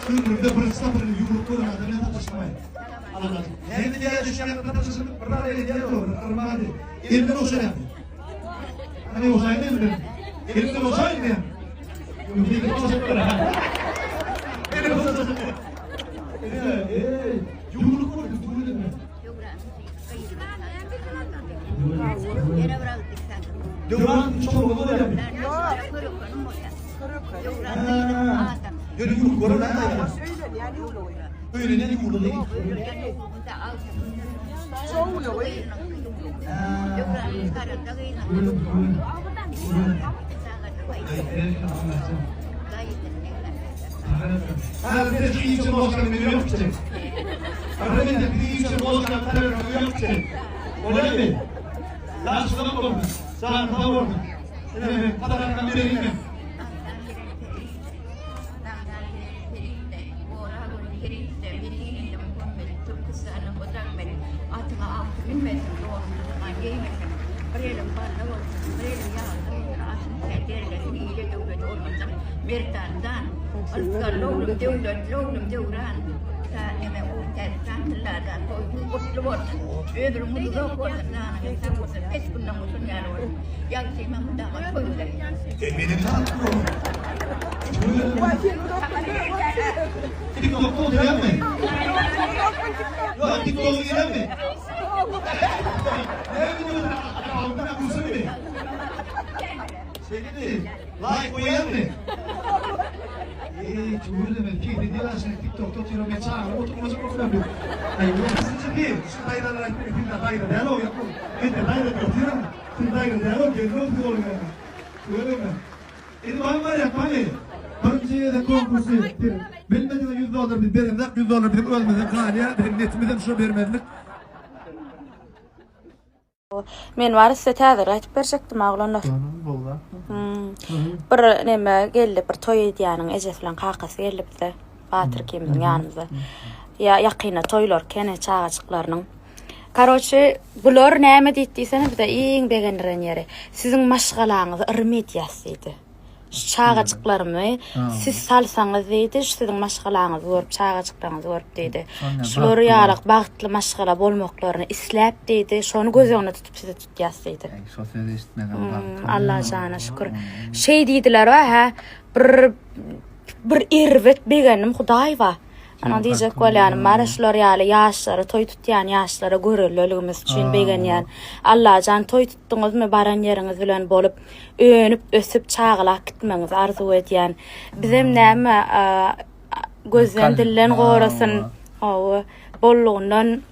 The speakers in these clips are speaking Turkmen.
Ömrümde birinji sapar ýumruk gören adam bilen sataşmaýyn. Näme diýýär düşünýän sataşyp bir zat edýär ýok, yrmady. Elimden ogşaýardy. Hany ogşaýyn elimden. Elimden ogşaýyn diýen. Elimden ogşap ber. Elimden ogşap ber. Eý, ýumruk gördüm, tüweleme. Döwran çoguny bolýar. Ýöne ýumruk gören adam. Öýlenýän ýumrugy. TikTok'ta oturan mı? Yok TikTok'a giren mi? Ne biliyorsun? Altına kursun mu? Şey dedi, like koyan mı? Eee tüweleme, keýdi diýýär şeý TikTok'ta oturan men çagalar oturmajak bolsam diýip. Aý, siz bir, şu daýzalar aýtdy, siz de daýza däl o, ýok. Men de daýza diýip oturan. Siz daýza däl o, gelin bolsun ol ýa. Tüweleme. Indi bana barýak, bana. Birinji gezek konkursy bir bilmedige 100 dollar biz beremzok, 100 dollar bizim özümizden galýar, bizim niýetimizem şo bermezlik. Men bar size täze aýdyp berjekdim oglanlar. Bir neme geldi, bir toý edýäniň ejesi bilen kakasy geldi bize. Batyr ikimiziň ýanymyza. Ýa ýakynda toýlar kene çagajyklarynyň. Karoçe, bular näme diýdi diýsene bize iň begendiren ýeri. Siziň maşgalaňyzy yrym edýäs diýdi. Şu çagajyklarymy siz salsaňyz diýdi, şu siziň maşgalaňyzy görüp, çagajyklaryňyzy görüp diýdi. Şular ýaly bagtly maşgala bolmaklaryny isläp diýdi, şony göz öňünde tutup sizi tutýas diýdi. Şo sözi eşitmegem bagt. Allah jana şükür. Şeý diýdiler we hä bir bir erbet begendim Hudaý ba. Ana diýjek bolýanym bar şular ýaly ýaşlara toý tutýan ýaşlara göreldeligimiz üçin begenýän. Allajan toý tutduňyzmy baran ýeriňiz bilen bolup önüp ösüp çagalak gitmegiňizi arzuw edýän. Bizem näme gözden dilden gorasyn. Hawa bollugyndan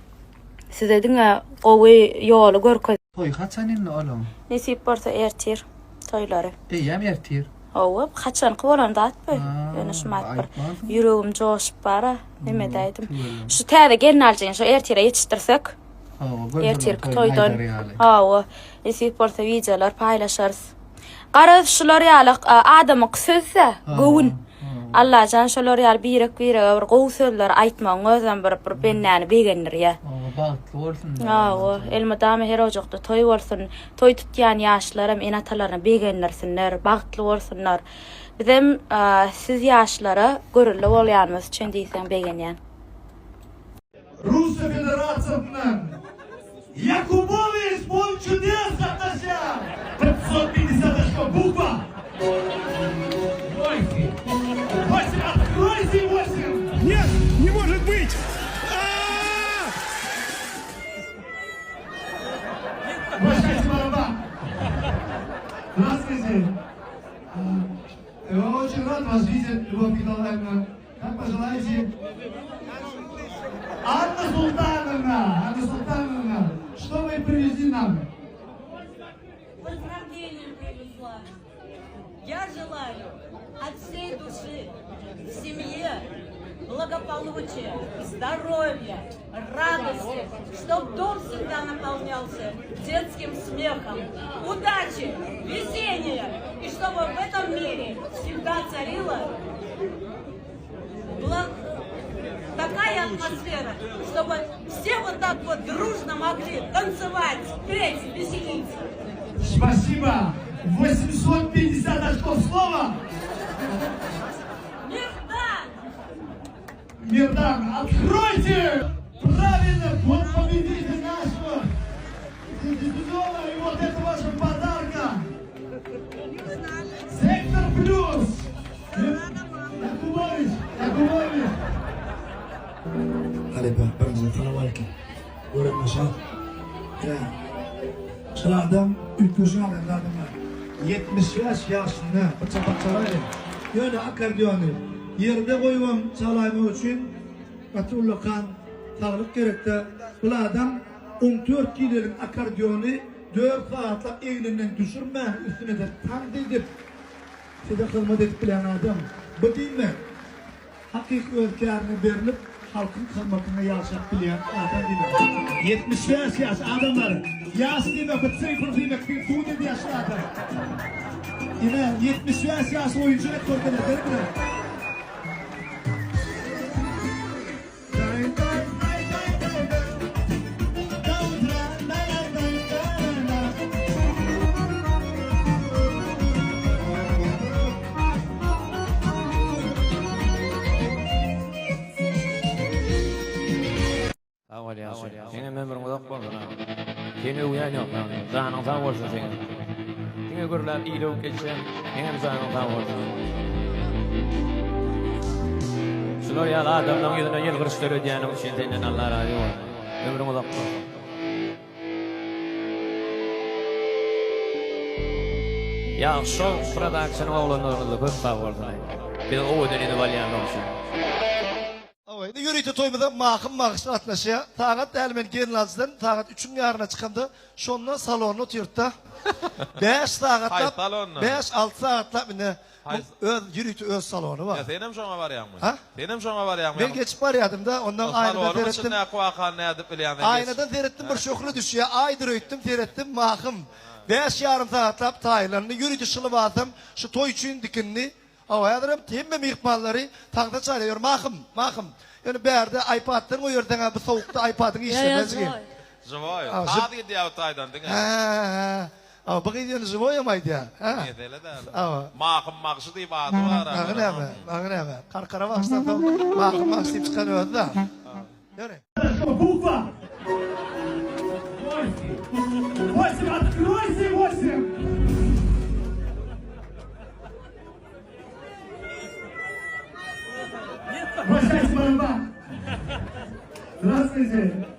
size diňe gowy ýoly görkez. Toý haçan indi olaň? Nesip bolsa ertir toýlary. Eýýäm ertir. Hawa, haçanky bolan zat bu. Ýöne şu mat bir ýüregim joşup bara, neme edäýdim. Şu täze gelnaljyny şu ertire ýetişdirsek. Hawa, ertirki toýdan. Hawa, nesip bolsa wideolar paýlaşarys. Garaz şular ýaly adamyň sözde göwün. Allajan şolar ýaly birek-birege bir gowy sözler aýtmagyň özem bir bir bendäni begendirýär. Hawa, bagtly bolsun. Hawa, elmydama her ojakda toý bolsun. Toý tutýan ýaşlaram ene-atalaryny begendirsinler, bagtly bolsunlar. Bizem siz ýaşlara görelde bolýanymyz üçin diýseň begenýän. Russiýa Federasiýasyndan Ýakubowiç Bol Çudes gatnaşýar! 550 oçko bukwa. Восемь, откройте восемь! Нет, не может быть! А-а-а! Başga baraba. Здравствуйте. Я очень рад вас видеть, Любовь Николаевна. Как пожелаете? Анна Султановна, Анна Султановна, что вы привезли нам? Поздравления привезла. Я желаю от всей души в семье благополучия, здоровья, радости, чтоб дом всегда наполнялся детским смехом, удачи, везения, и чтобы в этом мире всегда царила благ... такая атмосфера, чтобы все вот так вот дружно могли танцевать, петь, веселиться. Спасибо! 850 очков. Мирдан! Мирдан, откройте! Правильно, вот победитель нашего сезона, и вот это ваша подарка. Сектор плюс. Якубович, Якубович. Halypa, birinjiden salam aleýkum. Görenime şat. Ýa, şol adam üýtgeşik adam zadam bar. 75 ýaşynda bir çapak çalaýyn. Ýöne akkordeony ýerde goýubam çalaýmak üçin gaty ullakan saglyk gerekde. Bul adam 14 kileliň akkordeony 4 sagatlap egninden düşürmän üstüne-de tans edip size hyzmat edip bilýän adam. Bu diýmek Hakyky öz kärine berlip, halkyň hyzmatynda ýaşap bilýän adam diýmek. 75 ýaş adamlar, ýaş diýmek bu tsifr diýmek diýip subut edýär şu adam. Ine, 75 ýaş oýunçy et görkezýär, berip biler. Sag bol ýagşy. Seňem ömrüň uzak bolsun agam. Seni öwýän ýok ýagny. Janyň sag bolsun seňem. Diňe gürläp il öwüp geçseň, seňem janyň sag bolsun. Şular ýaly adamlaň ýüzüne ýylgyryş döredýäniň üçin senden Allah razy bolsun. Ömrüň uzak bolsun. Ýagşy production oglanlarymyza köp sag bolsun. Bizi owadan edip alýanlygy üçin. Hawa, indi ýörite toýumyza Mahym bagşy gatnaşýar. Sagat däl men gelnaljydan sagat üçüň ýaryna çykamda şonda salonda otyrdy-da. Bäş sagatlap, Haýsy salonda? bäş-alty sagatlap indi Haýsy? öz ýörite öz salony bar. Ýa senem şoňa barýaňmy? Ha? Senem şoňa barýaňmy? Men geçip barýardym-da, ondan O aýnadan salonyň seretdim. içindäki wakany nädip bilýäň sen geç? Aýnadan seretdim bir şöhle düşýär, aýdyr öýtdüm, seretdim Mahym. Bäş ýarym sagatlap taýlandy, ýörite şu lybasam şu toý üçin dikindi. Hawa, häzirem hemme myhmanlary tagta çaýraýar. Mahym, Mahym. Ýöne bärde iPad-dan goýarsaň-a bu sowukda iPad-yň işlemez ki. Žiwoý. Saz gidýär bu taýdan diňe. Hä-hä. Hawa, bu gyz ýöne žiwoýam aýdýar. Hä. Mesele däl. Hawa. Mahym bagşy diýip ady bar-a. Maňa näme, maňa näme. Karkara bagşydan soň Mahym bagşy diýip çykan özi-dä. Ýöne. Bukwa. Восемь, откройте восемь! Прощайте, барабан! Здравствуйте!